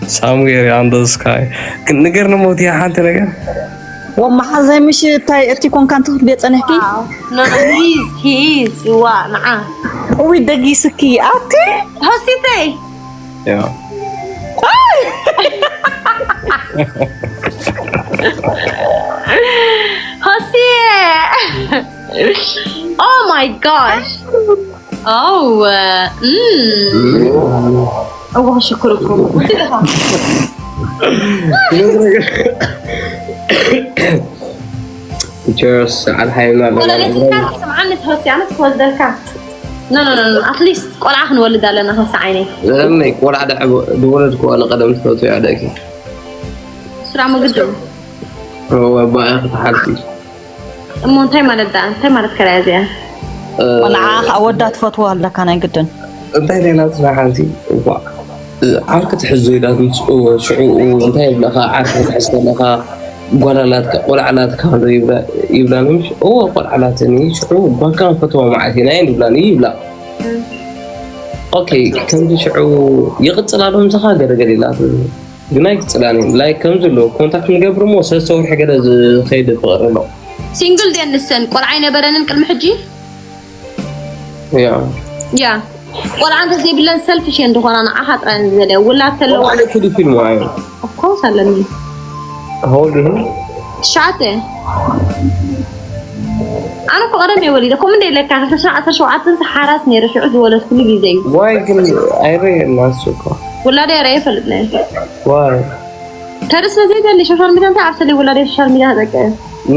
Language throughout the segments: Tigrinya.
Somewhere on the sky. ንገርኒ ሞት ሓንቲ ነገር። ወመሓዛይ ምሽ እንታይ እቲ ኮንካ እንተ ክትቤ ጸኒሕኪ? No, no, he is, he is. ዋ ንዓ እውይ ደጊስኪ ኣቲ ሆሲተይ Yeah. ሆሲየ Oh my gosh. Oh. Mm. እዋ ሽኩር እኮ Cheers. Alhamdulillah. ወለደትካ ስምዓኒ ትወሲ ኣነስ ክወልደልካ no no no at least ቆልዓ ክንወልድ ኣለና ሆሲ ዓይነይ ዘመይ ቆልዓ ድወለድኩ ዋላ ቀደም ትፈቱ ያደኪ ስራ ምግዱ ወባያ ክትሓልፊ እሞ እንታይ ማለት ዳ እንታይ ማለት ከራያ እዚኣ ቆልዓ ኣወዳ ትፈትዎ ኣለካ ናይ ግድን እንታይ ሌላ ስራ ሓንቲ እኳ ዓርኪ ትሕዞ ኢላ ትምፅእዎ ሽዑ እንታይ ይብለኻ ዓርኪ ክትሕዝ ከለኻ ጓላላትካ ቆልዓላትካ ዶ ይብላ ምሽ እዎ ቆልዓላትኒ ሽዑ ጓልካ ንፈትዋ መዓት ኢና ይብላኒ ይብላ ኦኬ ከምዚ ሽዑ ይቕፅል ኣሎ ምሳኻ ገለገለ ኢላ ግን ኣይቅፅላን እዩ ላይክ ከምዚ ኣሎ ኮንታክት ንገብር እሞ ሰለስተ ወርሒ ገለ ዝኸይድ ፍቕሪ ኣሎ ሲንግል ደንሰን ቆልዓ ኣይነበረንን ቅድሚ ሕጂ ያ ያ ቆልዓ እንተዘይብለን ሰልፊሽ እየን ዝኾና ንዓኻ ጥራይ ዝደልያ ውላድ ተለዋ ዋለ ኩሉ ፊልም ኣዩ ኦፍኮርስ ኣለኒ ሆልድ ይሁን ትሽዓተ ኣነ እኮ ቀደም እየ ወሊደ ኮም እንደ ኢለካ ክልተ ሽሕን ዓሰርተ ሸውዓተን ሓራስ ነይረ ሽዑ ዝወለድኩሉ ግዜ እዩ ዋይ ግን ኣይረየና እሱ እኮ ውላደ ያረ ይፈልጥ ናይ ዋይ ተርስ ነዘይ ደሊ ሶሻል ሚዲያ እንታይ ኣብ ሰለይ ውላደ ሶሻል ሚዲያ ተጠቀ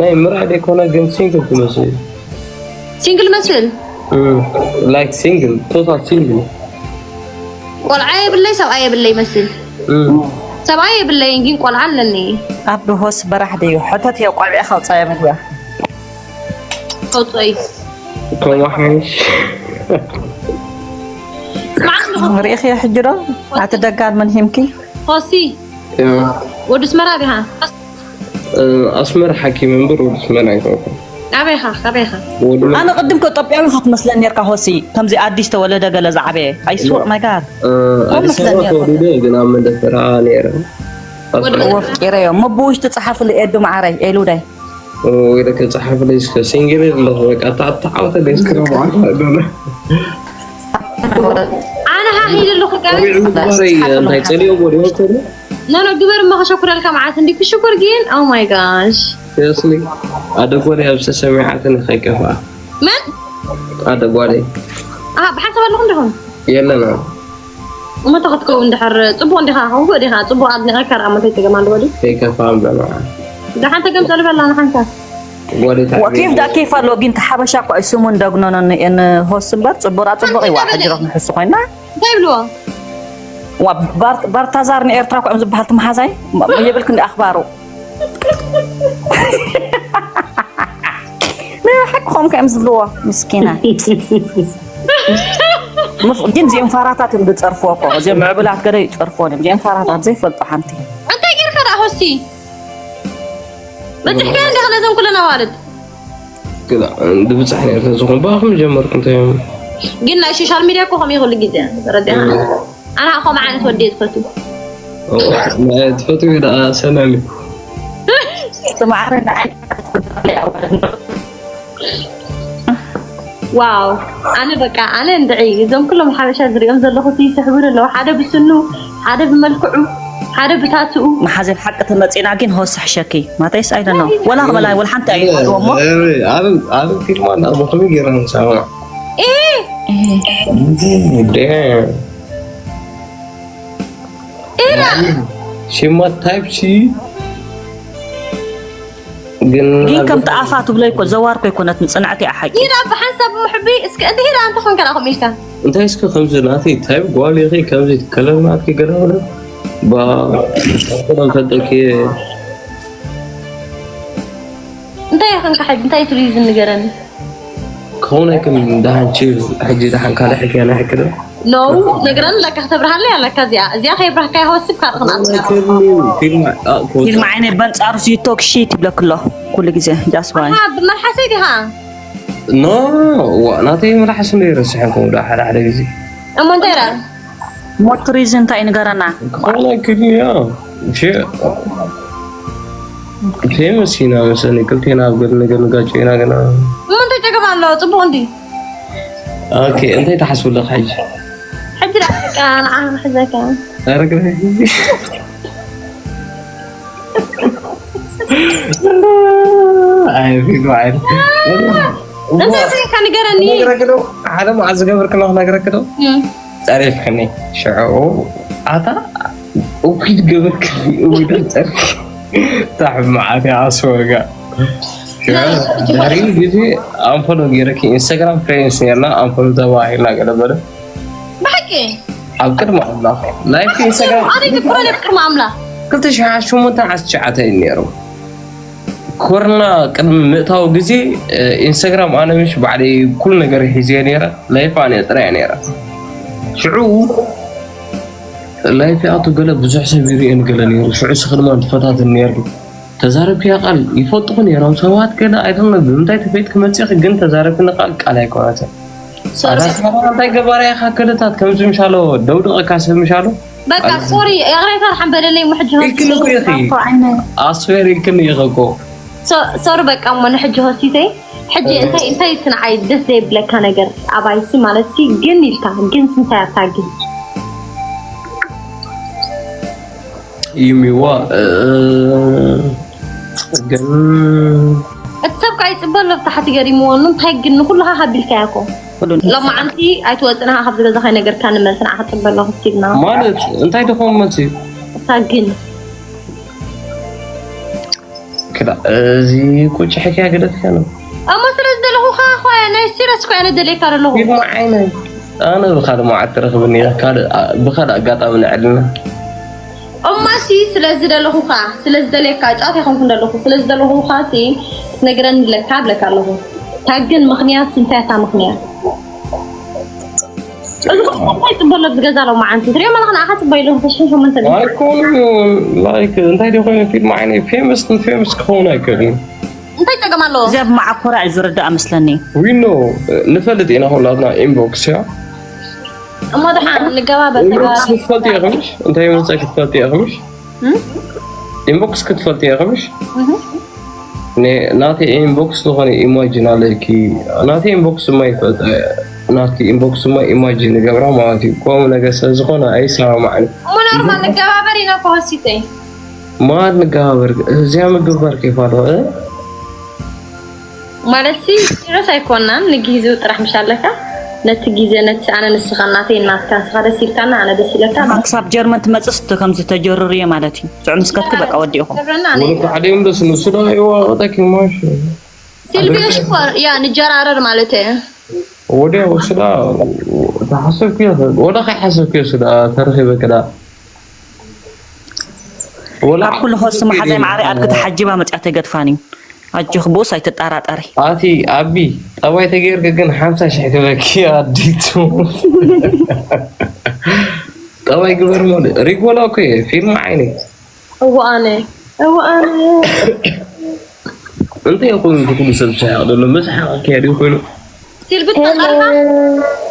ናይ ምርኣይ ዘይኮነ ግን ሲንግል ትመስል ሲንግል መስል ላይክ ሲንግል ቶታል ሲንግል ቆልዓ የብለይ ሰብኣይ የብለይ መስል ሰብኣይ የብለይን ግን ቆልዓ ኣለኒ ኣብ ሆስ በራሕ ደዩ ሕተት እየ ቆልዒ ከውፃየ ምግቢ ከውፅኦይ ከማሓሽ ስማዕ ኣለኹ ርኢኽዮ ሕጂ ዶ ኣቲ ደጋል ምን ሂምኪ ሆሲ ያ ወዲ ስመራ ዲኻ ኣስመራ ሓኪም እምበር ወዲ ስመራ ኣይኮንኩን ኣበይኻ ኣበይኻ ወዲ ኣነ ቅድም ከጦጵያዊ ክትመስለኒ ነርካ ሆሲ ከምዚ ኣዲስ ተወለደ ገለ ዝዓበየ ኣይስወቅ ማይ ጋድ ኣዲስ ኣበባ ተወሊደ ግን ኣብ መንደፈራ ነይረ ወፍቂረዮ መብውሽ ትፅሓፍሉ ኤዱ ማዓረይ ኤሉዳይ ወይ ደከ ጸሓፍለይ እስከ ሲንግል ኣለኹ በቃ ተዓወተለይ እስከ ረብዓ ኣነ ሃሂል ኣለኹ ጋር እንታይ ጸልዮ ወዲ ወሰደ ኖ ኖ ግበር እሞ ከሸኩረልካ መዓት እንዲ ክሽኩር ግን oh my gosh ሲሪየስሊ ኣደ ጓለይ ኣብ ዝተሰሚዓትን ከይከፍኣ መን ኣደ ጓለይ ኣሃ ብሓንሳብ ኣለኹ እንዲኹም የለና እሞ ተኸትከው እንድሕር ጽቡቕ እንዲኻ ከውግእ ዲኻ ጽቡቕ ኣድኒቐካ ርኣ መተይ ጸገም ኣለዎ ድዩ ከይከፍኣ እምበና ደሓን ተገምጸሉ በላ ንሓንሳብ ጓለይ ወኬፍ ዳ ኬፍ ኣሎ ግን ተሓበሻ እኮ እዩ ስሙን ደግኖኖ ንሆስ እምበር ጽቡራ ጽቡቕ ይዋ ሕጅሮት ንሕሱ ኮይና እንታይ ይብልዎ ዋ ባር- ባርታዛር ንኤርትራ እኮ እዮም ዝበሃል ትመሓዛይ የብልክ እንዲ ኣኽባሩ ናይ ሓቅኹም ከ እዮም ዝብልዎ ምስኪና ምፍ- ግን እዚኦም ፋራታት እዮም ዝፀርፍዎ እኮ እዚኦም ምዕብላት ገለ ይፀርፍዎ እዮም እዚኦም ፋራታት ዘይፈልጡ ሓንቲ እንታይ ጌርካ ደኣ ሆሲ በፅሕካ እንዲኻ ነዘን ኩለን ኣዋልድ ግዳ ብብፅሕ ነርተ ዝኾን ብኣኹም ጀመርኩ እንታይ እዮም ግን ናይ ሶሻል ሚድያ እኮ ከምኡ ይኽእሉ ግዜ ረዲኻ ኣና ከምኡ ዓይነት ወዲ እየ ዝፈቱ ትፈትዊ ደኣ ሰላም እዩ ዝማዕረ ንዓይ ዋው ኣነ በቃ ኣነ እንድዒ እዞም ኩሎም ሓበሻ ዝሪኦም ዘለኹ ይስሕቡን ኣለዉ ሓደ ብስኑ ሓደ ብመልክዑ ሓደ ብታትኡ መሓዘን ሓቂ ተመፂና ግን ሆስሕ ሸኪ ማተይስ ኣይደኖ ወላ ክበላ ወላ ሓንቲ ኣይወድዎ እሞ ኣብ ፊልማ እና ብኸመይ ገይረ ንሰማ እ ሽማ ታይፕ ሲ ግን ግን ከም ተኣፋ ትብሎ ይኮ ዘዋር ኮ ይኮነት ንጽንዕቲ እያ ሓቂ ሂራ ብሓንሳብ ምሕቢ እስከ እንተ ሂራ እንተ ኮንካ ዳኹም ኢልካ እንታይ እስከ ከምዚ ናተይ ታይፕ ጓል ኢኺ ከምዚ ከለር ናትኪ ገለ ወለ ባ ፈልጠኪ እንታይ ይኾንካ ሕጂ እንታይ ትሪዩ ዝንገረኒ ክኸውን ኣይክን ደሓን ቺል ሕጂ ደሓን ካልእ ሕክያ ናይ ሕክደ ኖ ነግረን ኣለካ ከተብርሃለይ ኣለካ እዚኣ እዚኣ ከይብራህካ ይወስብ ካልእ ፊልም ፊልም ዓይነ በንጻሩ ሲቶክ ሺት ይብለክ ኣሎ ኩሉ ግዜ ጃስዋይ ብመልሓሰይ ዲኻ ኖ ዋ ናተይ መልሓስ እንደ ይረስሐ ከው ዳ ሓደ ሓደ ግዜ እሞ እንታይ ራ ሞት ሪዝን እንታይ ንገረና። ክኾን ኣይክእልን እያ። ፌ- ፌመስ ኢና መሰለኒ። ክልቴና ኣብ ገለ ነገር ንጋጨ ኢና ገና። እሞ እንታይ ጸገም ኣለዎ? ጽቡቕ እንዲ ኦኬ፣ እንታይ ትሓስቡ ኣለኹ ሕጂ? ሕጂ ደኣ በቃ ንዓ ክሕዘካ። ኧረ ግረ። ኣይ ፊልም ዓይነ እንታይ ዜካ ንገረኒ። ነግረክ ዶ? ሓደ መዓት ዝገበርክና ክነግረክ ዶ? እም። ጸሪፍክኒ ሽዑ ኣታ እኩይ ገበርክኒ እውይ ጸርፊ ታሕብ መዓት ኣስወጋ ድሕሪ ግዜ ኣንፈሎ ገይረኪ ኢንስታግራም ፍሬንድስ ነርና ኣንፈሎ ተባሂልና ገለ በለ ብሓቂ ኣብ ቅድሚ ኣምላኽ ላይፍ ኢንስታግራም ኣነ ይፍረድ ኣብ ቅድሚ ኣምላኽ ክልተ ሽሕ ሸሞንተ ዓሰርተ ትሽዓተ እዩ ነይሩ። ኮርና ቅድሚ ምእታው ግዜ ኢንስታግራም ኣነ ምሽ ባዕለይ ኩሉ ነገር ሒዘ ነይረ። ላይፍ ኣነ ጥራይ ነይረ። ሽዑ ላይፍ ኣቱ ገለ ብዙሕ ሰብ ይርእየን ገለ ነይሩ። ሽዑ ስኽ ድማ ትፈታትን ነይሩ። ተዛረብክያ ቃል ይፈልጡኹ ነይሮም ሰባት ገለ ኣይደነ ብምንታይ ተፈይጥክ መፂእክ ግን ተዛረብክኒ ቃል ቃል ኣይኮነትን። ኣታ ሰማራ እንታይ ገባርያ ኢኻ ክልታት ከምዚ ምሻሎ ደውድቐካ ሰብ ምሻሎ በቃ ሶሪ ይቕሬታ ድሓን በደለይ እሞ ሕጂ ኢልክኒ እኮ ኢኺ። ኣስዌር ኢልክኒ ኢኺ እኮ። ሶሪ በቃ እሞ ንሕጂ ሆሲተይ ሕጂ እንታይ እንታይ እቲ ንዓይ ደስ ዘይብለካ ነገር ኣባይሲ ማለት ሲ ግን ኢልካ ግን ስንታይ ኣታ ግን ይሚዋ ግን እቲ ሰብ ከዓ ይፅበ ኣሎ ብታሕቲ ገዲምዎ ኑ እንታይ ግን ንኩሉ ሃሃ ቢልካያ እኮ ሎማዓንቲ ኣይትወፅና ካብ ዝገዛኻይ ነገርካ ንመልሲ ንዓ ክፅበ ኣለኹ ስኪልና ማለት እንታይ ድኾን መልሲ እታ ግን ክዳ እዚ ቁጭ ሕክያ ግደፍካ ነው እሞ ስለ ዝደለኹ ከዓ ኳ ናይ ሲረስ ኳ ኣነ ደልየካ ዘለኹ ፊልም ዓይነ ኣነ ብካልእ መዓት ትረኽብኒ እያ ካልእ ብካልእ ኣጋጣሚ ንዕልና እማሲ ስለ ዝደለኹ ከዓ ስለ ዝደልየካ ጫት ይኸንኩ እንደለኹ ስለ ዝደለኹ ከዓ ሲ ክትነግረኒ ኣለካ ብለካ ኣለኹ እታ ግን ምኽንያት እንታይ እታ ምኽንያት እዚ ኸዓ እንታይ ፅበሎ ዝገዛ ሎ መዓንቲ ትሪኦ መለኽ ንዓኻ ፅበ ኢሉ ተሽሕን ሸሞንተ ኣይኮኑ ላይክ እንታይ ደ ኮይኑ ፊልም ዓይነ ፌመስ ፌመስ ክኸውን ኣይክእልን እንታይ ፀገም ኣለዎ እዚ ኣብ መዓኮራ እዩ ዝርዳእ መስለኒ ዊኖ ንፈልጥ ኢና ኩላትና ኢንቦክስ ያ እሞ ድሓን ንገባበር ኢንቦክስ ክትፈልጥ ኢኽምሽ እንታይ መፀ ክትፈልጥ ኢኽምሽ ኢንቦክስ ክትፈልጥ ኢኽምሽ ናተ ኢንቦክስ ዝኾነ ኢማጅን ኣለኪ ናተ ኢንቦክስ ማ ይፈልጠ ናቲ ኢንቦክስ ማ ኢማጅን ይገብራ ማለት እዩ ከምኡ ነገር ስለ ዝኾነ ኣይሰማማዕን እሞ ኖርማል ንገባበር ኢና ከወሲተይ ማን ንገባበር እዚኣ ምግባር ከይፋለ ማለት ሲ ሲረስ ኣይኮናን ንግዜኡ ጥራሕ ምሽ ኣለካ ነቲ ግዜ ነቲ ኣነ ንስኻ ናተይ ናትካ ንስኻ ደስ ኢልካና ኣነ ደስ ኢለካ ክሳብ ጀርመን ትመፅስ ከምዚ ተጀርር እየ ማለት እዩ ስዑ ምስከትክ በቃ ወዲእኹም ገብረና ወደ ሓደ ይምለስ ንሱ ዶ ይዋቀጠኪ ማሽ ሲልቪዮ ሽኮር ያ ንጀራረር ማለት እየ ወዲያው ስዳ ተሓሰብኩ ወደ ከይሓሰብኩ ስዳ ተረኺበ ክዳ ካብ ኩሉ ኸሱ መሓዛይ ማዕረ ኣድክ ተሓጂባ መፅያ ተገድፋን እዩ ኣጆኽ ብኡስ ኣይትጠራጠሪ ኣቲ ኣቢ ጠባይ ተገይርክ ግን ሓምሳ ሽሕ ክበኪ ኣዲቱ ጠባይ ግበር ማለት ሪጎላ እኮ እየ ፊልም ዓይኒ እወኣነ እወኣነ እንታይ ይኹን ዝኩሉ ሰብ ዝሰሓቕ ዘሎ መዝሓቕ ኣካየድ ኮይኑ ሲልቪ ትፈልጣ ዲኻ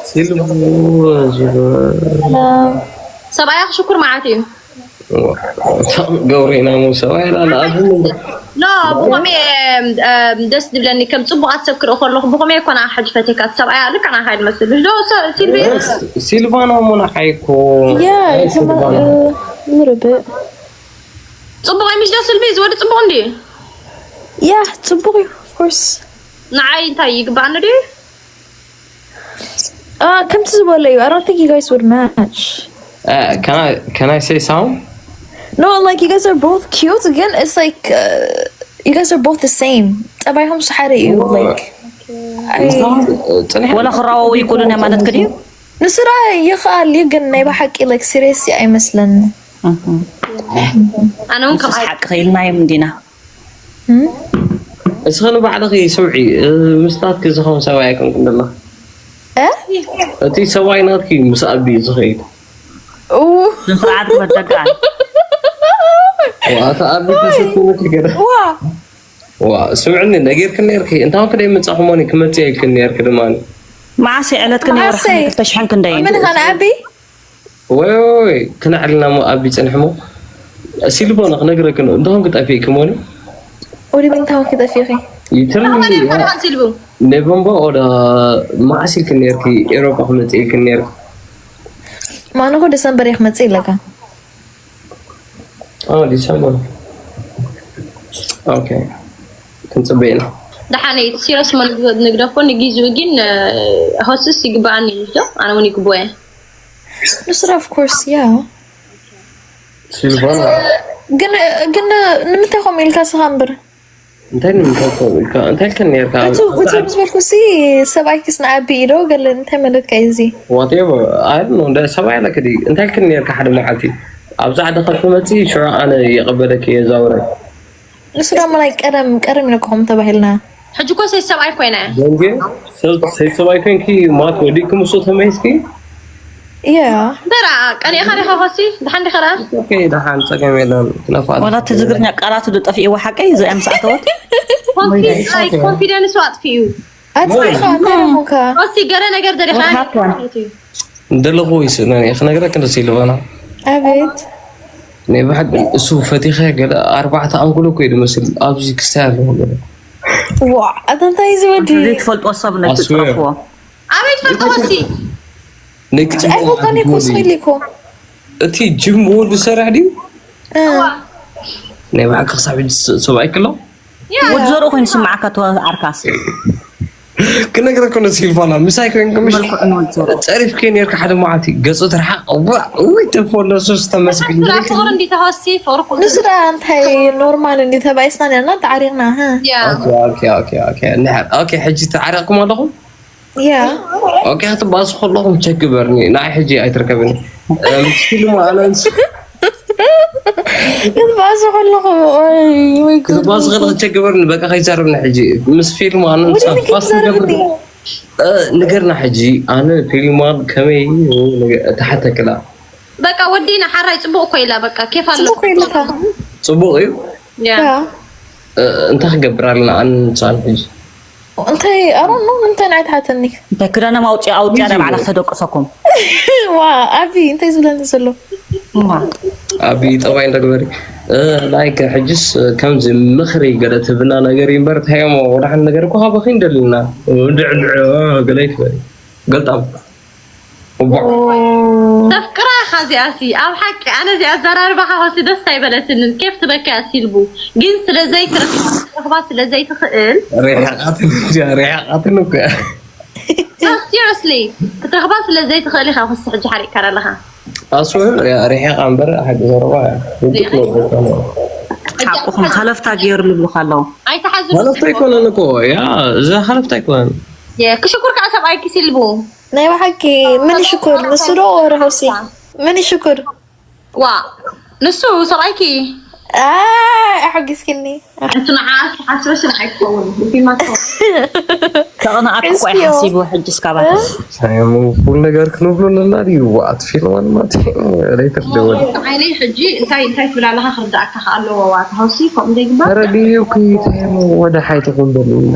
ሲልቡ ሰብኣያ ክሽኩር መዓት እዩ ገብረና ሞ ሰብኣይ ላለ ኣብ ኖ ብኸመይ ደስ ዝብለኒ ከም ፅቡቃት ሰብ ክርኢ ከለኹ ብኸመይ ኮና ሕጅ ፈቴካ ሰብኣያ ልክዕ ናኻ ይመስል ዶ ሲልቪ ሲልቫና ሞ ንዓይ እኮ Yeah, it's a ሲልቫና little bit. ፅቡቅ እዩ ምሽ ዶ ስልቪ ዝወዲ ፅቡቅ እንዲ Yeah, ጽቡቅ እዩ of course. ንዓይ እንታይ ይግባኣኒ ድዩ Uh, ከምቲ ዝበለ እዩ. I don't think you guys would match. Uh, can I can I say something? No, like you guys are both cute. Again, it's like uh, you guys are both the same. ጠባይኹም ሓደ እዩ like I- ጽንሕ ወላ ክራወው ይክእሉን ማለት ክድዩ ንስራ ይኽኣል እዩ ግን ናይ ብሓቂ like serious ኣይመስለኒ ኣነ እውን ከም ሓቂ ከይልና እዮም እንዲና እስኸ ንባዕልኺ ስምዒ ምስታትኪ ዝኸውን ሰብኣይ ኣይኮንኩን ዘለኹ እ? እቲ ሰብኣይ ናትኪ ምስ ኣቢ እዩ ዝኸይድ ኡ፣ ስነ ስርዓት ክበደጋ ዋታ ኣቢ ተሸኪሙኪ ገለ ዋ ዋ ስምዕኒ ነጊርክን ነርኪ እንታውን ክደይ ምጻኹሞኒ ክመጽእ ኢልክን ነርኪ ድማ መዓስ ዕለትክን መዓስ? ወርሕን ክልተ ሽሕን ክንደይን ምን ኸነ ኣቢ ወይ ወይ ክነዕልና ሞ ኣብ ይጽንሕ ሞ ሲልፎና ክነግረክ ነው። እንተኾን ክጠፊእክ ሞኒ ወዲ ምንታው ክጠፊኺ ይትርኒ ሲልቡ ኔቨምበር ኦዳ መዓስ ኢልክ ነርኪ ኤሮጳ ክመጽእ ኢልክ ነርኪ ማንኹ ዲሰምበር እየ ክመጽእ ኢለካ ዲሰምበር ኦኬ ክንጽበ ኢና ደሓነይ ሲረስ ንግደፎ ንጊዜኡ ግን ሆስስ ይግበኣኒ ዶ ኣነ እውን ይግበየ ንስራ of course yeah ሲልቫና ግን ግን ንምንታይ ከምኡ ኢልካ ስኻ እምበር እንታይ ንምንታይ ከምኡ ኢልካ እንታይ ከን ነርካ እቲ እቲ ምስ በልኩ ሲ ሰብኣይክስ ንዓቢ ኢዶ ገለ እንታይ መለትካ እዩ እዚ whatever I don't know እንደ ሰብኣይ ኣለክ ዲ እንታይ ከን ነርካ ሓደ መዓልቲ ኣብዛ ዓዲ ካብ ትመፂ ሽዑ ኣነ የቐበለክ የዛውረክ ንሱ ደሞ ናይ ቀደም ቀደም ኢለኩም ተባሂልና ሕጂ እኮ ሰይ ሰብኣይ ኮይነ ደንጌ ሰይ ሰብኣይ ኮንኪ ማት ወዲኩም እሱ ተመይስኪ እያ ደራ ቀኒኻ ዲኻ ኾሲ ድሓን ዲኻ ደኣ ኦኬ ደሓን ፀገም የለን ክነፋል ዋላ እቲ ትግርኛ ቃላቱ ዶ ጠፊእዎ ሓቀይ እዚኣ ምስ ኣተወት ኮንፊደንስ ኣጥፊኡ ኣጥፋእካ እንታይ ደሞካ ኾሲ ገለ ነገር ደሪኻ What happened? እንደለኹ ይስእነኒ ክነግረክ እንደ ሲልቫና ኣቤት ናይ ብሓቂ እሱ ፈቲኸ ገለ ኣርባዕተ ኣንጉሎ እኮ እዩ ዝመስል ኣብዚ ክስታይ ኣለዎ ገለ ዋ ኣታ እንታይ እዚ ወዲ ዘይትፈልጦ ሰብ ነቲ ኣስዌር። ፅረፍዎ ኣበይ ትፈልጦ ኾሲ ነክቲ ኣይኮ ከኒ ኮስ ኢሉ እኮ እቲ ጅም ወዲ ሰራሕ ድዩ ናይ ብሓቂ ክሳብ ሕጂ ሰብኣይ ክሎ ወዲ ዘርኡ ኮይኑ ስማዓካ ተዋርካስ ክነግረክ እንደ ሲልቫና ምሳይ ኮንኩ ምሽ መልክዑ ንወዲ ዘርኡ ፀሪፍከ ነርካ ሓደ መዓልቲ ገፁ ትርሓቕ እዋ እውይ ተፈለሱስ ተመስግን ፍቅር እንዲ ተወሲ ፍቅር ኩሉ ንሱ ደኣ እንታይ ኖርማል እንዲ ተባይስና ነርና ተዓሪቕና ሃ ያ ኦኬ ኦኬ ኦኬ ኦኬ እንድሕር ኦኬ ሕጂ ተዓረቕኩም ኣለኹም ያ ኦኬ ክትባእሱ ከለኹም ቸክ ግበርኒ ንዓይ ሕጂ ኣይትርከብኒ ምስ ፊልም ኣነንስ ክትባእሱ ከለኹ ወይ ወይ ክትባእሱ ከለኹ ቸክ ግበርኒ በቃ ከይዛረብኒ ሕጂ ምስ ፊልም ኣነንስ ወደ ፋስ ገብር ክትዛረብኒ ንገርና ሕጂ ኣነ ፊልም ከመይ ተሓተክላ በቃ ወዲና ሓራይ ፅቡቅ እኮ ኢላ በቃ ኬፍ ኣሎ ጽቡቅ ኮይልካ ፅቡቅ እዩ ያ ያ እንታይ ክገብር ኣለና ኣነ ንሳን ሕጂ እንታይ ኣሮን ነው እንታይ ናይ ትሓተኒ እንታይ ክዳኖም ኣውፅያ ኣውፅያ ናይ ባዕላ ተደቅሰኩም ዋ ኣቢ እንታይ ዝብለኒ ዘሎ ኣብ ጠባይ እንደግበሪ ላይክ ሕጅስ ከምዚ ምኽሪ ገለ ትብና ነገር እዩ እምበር ታይሞ ወዳሓን ነገር እኮ ካባኺ እንደልና ድዕድዕ ገለ ይትበል ገልጣም ተፍቅራ ኢኻ እዚኣሲ ኣብ ሓቂ ኣነ እዚኣ ኣዘራርባኻ ኸሲ ደስ ኣይበለትንን ኬፍ ትበኪ ኣሲልቡ ግን ስለ ዘይትረኽባ ስለ ዘይትኽእል ሪሕቃትን ሪሕቃትን እኮ ሲሪስሊ ክትረኽባ ስለ ዘይትኽእል ኢኻ ክሲ ሕጂ ሓሪቕካ ኣለኻ ኣስወር ሪሕቃ እምበር ሓቂ ዘረባ ውድቅ ነው ሓቁኹም ሃለፍታ ገይሩ ልብሉካ ኣለዉ ኣይተሓዙ ሃለፍታ ኣይኮነን እኮ ያ እዛ ሃለፍታ ኣይኮነን ክሽኩር ከዓ ሰብኣይ ክሲልቡ ናይ ብሓቂ ምን ሽኩር ንሱ ዶ ወረ ሆሲ ምን ሽኩር ዋ ንሱ ሰብኣይኪ ኣይ ኣሐጊስክኒ እንቱ ንዓ ሓስበሽ ንዓይ ክኸውን ፊልማ ክኸውን ተቕንኣት እኮ ይሓሲቡ ሕጂ እስካባትስ ሳይሞ ኩሉ ነገር ክንብሎ ኣለና ድዩ ኣት ፊልማን ማት ሌተር ደወል ዓይነይ ሕጂ እንታይ እንታይ ትብል ኣለካ ክርዳእካ ከኣለዎ ዋ ተሃውሲ ከምኡ ዘይግባር ተረድዩ ኩይታይሞ ወደ ሓይትኹም በሉና